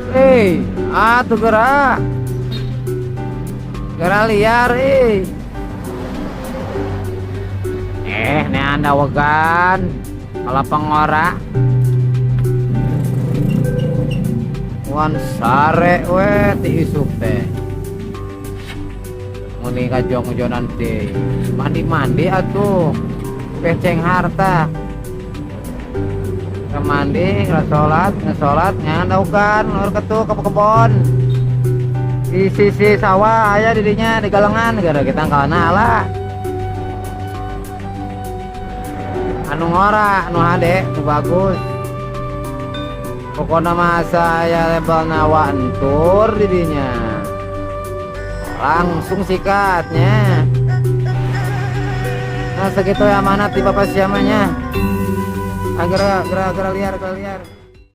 Eh, atuh gerak. Gerak liar eh. Eh, nih anda wegan. Kalau pengora. Wan sare we ti isuk teh. Muni kajong-jonan teh. Mandi-mandi atuh. Peceng harta. Ke mandi, ngesolat, ngesolat, ngandaukan, lur ketu ke kebon. Di sisi sawah aya didinya di galengan gara kita kalana ala. Anu ngora, anu hade, anu bagus. Pokoknya masa aya label nawa entur didinya. Langsung sikatnya. Nah segitu ya amanat di bapak siamanya. Agar gerak gerak liar, gerak liar.